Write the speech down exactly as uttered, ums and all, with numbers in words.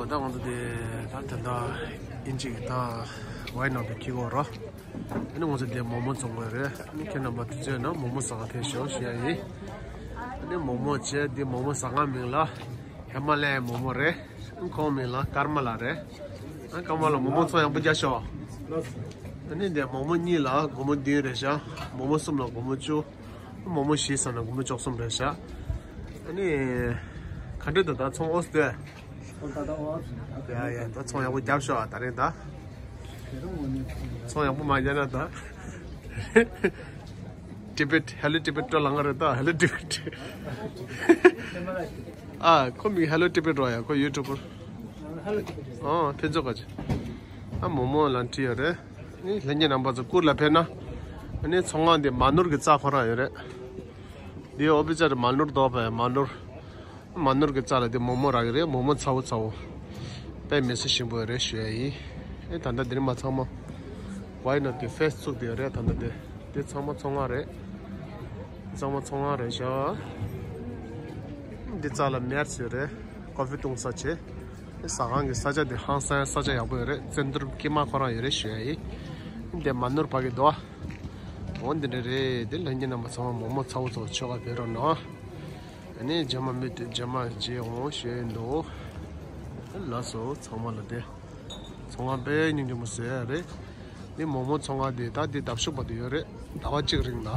ད་ང་ཚོ་དེ་ད་དེ་འདྲ་ཨིན་ཅིག་ད་ཝའི་ནང་དུ་འཁྱེར་གོ་རོ། ཨ་ནི་ང་ཚོ་དེ་མོག་མོག་བཙོང་གི་རེད། ཨ་ནི་ཁྱེད་རྣམ་པ་དུས་ཚོད་ན་མོག་མོག་ཟ་ག་ཐེངས་ཤོག་ཞུ་ཡ་ཡིན། ཨ་ནི་མོག་མོག་བྱས་དེ་མོག་མོག་ཟ་ཁང་མིང་ལ་ཧི་མ་ལ་ཡའི་མོག་མོག་རེད། ཨ་ཁོང་མིང་ལ་ཀར་མ་ལ་རེད། ཨ་ཀར་མ་ལ་མོག་མོག་ཚོང་ཡག་པོ་རྒྱག་ཤོག་ཨ་ནི་དེ་མོག་མོག་གཉིས་ལ་སྒོར་མོ་བདུན་རེད་ཤག་མོག་མོག་གསུམ་ལ་སྒོར་མོ་བཅུ། མོག་མོག་བཞི་ཟ་ན་སྒོར་མོ་བཅུ་གསུམ་རེད་ཤག་ཨ་ནི་ག་འདྲ་འདུག་ད་ཚོང་ཨོ་སྟེ། ཡ་ཡ་ད་ཚོང་ཡག་པོ་རྒྱབ་ཤོག་ཨ་ད་རེད་ད། ཚོང་ཡག་པོ་མ་རྒྱབ་ན་ད། ཊི་བེཊ་ཧེ་ལོ་ཊི་བེཊ་སྤྲོད་ལང་གི་རེད་ད་ཧེ་ལོ་ཊི་བེཊ། ཨ་ཁོ་མིང་ཧེ་ལོ་ཊི་བེཊ་རོ་ཡ་ཁོ་ཡུ་ཊུབ་པར། ཨོ་ཕན་ཚུན་ག་ཅི། ཨ་མོག་མོག་ལ་འཁྲིད་ཡོད་རེད། ནི་ལྷན་རྒྱས་རྣམ་པ་ཚོ་གུར་ལ་ཕེབས་ན། ཨ་ནི་ཚོང་ཁང་འདི་མ་ནོར་གྱི་རྩྭ་ཁོ་རང་ཡོད་རེད། འདི་ཨོ་པི་ཙར་མ་ནོར་དོ་བས་མ་ནོར། མ་ནོར་གྱི་རྩྭ་ལ་འདི་མོག་མོག་རག་གི་རེད། མོག་མོག་ཚ་བོ་ཚ་བོ། དཔེ་མི་སྲིད་ཞིམ་པོ་ཡོད་རེད་ཞུ་ཡ་ཡིན། ཨེ་ད་ལྟ་འདི་རིང་མ་ཚང་མ། ཝའི་ནོ་དེ་ཕེས་བཙུགས་དེ་ཡོད་རེད་ད་ལྟ་འདི། འདི་ཚང་མ་ཚོང་ཁང་རེད། ཚང་མ་ཚོང་ཁང་རེད་ཤག་འདི་རྩ་ལ་མེར་ཟེར་རེད། ཀོ་ཧྥི་བཏུང་ས་བྱེད། ཟ་ཁང་གི་ས་ཆ་འདི་ཧང་སང་ས་ཆ་ཡག་པོ་ཡོད་རེད། བཙན་ཐུར་དཀྱིལ་མ་ཁོ་རང་ཡོད་རེད་ཞུ་ཡ་ཡིན། འདི་མ་ནོར་བ་གི་དོ། འོ་འདི་འདྲ་རེད། འདི་ལྷན་རྒྱས་རྣམ་པ་ཚང་མ་མོག་མོག་ཚ་བོ་ཚ་བོ་མཆོད་ཀ་ཕེབས་རོགས་གནང་། ཨ་ནི་རྗེས་མ་མི་དེ་རྗེས་མ་མཇལ་འོང་ཞུ་ཡ་ཡིན་འདུག་ལགས་སོ་ཚང་མ་ལ་དེ། ཚོང་ཁང་དཔེ་སྙིང་རྗེ་མོ་ཟེར་ཡ་རེད། འདི་མོག་མོག་ཚོང་ཁང་དེ་ད་འདི་འདབ་ཤོག་པ་དེ་ཡོད་རེད། ཟླ་བ་གཅིག་རིང་ལ།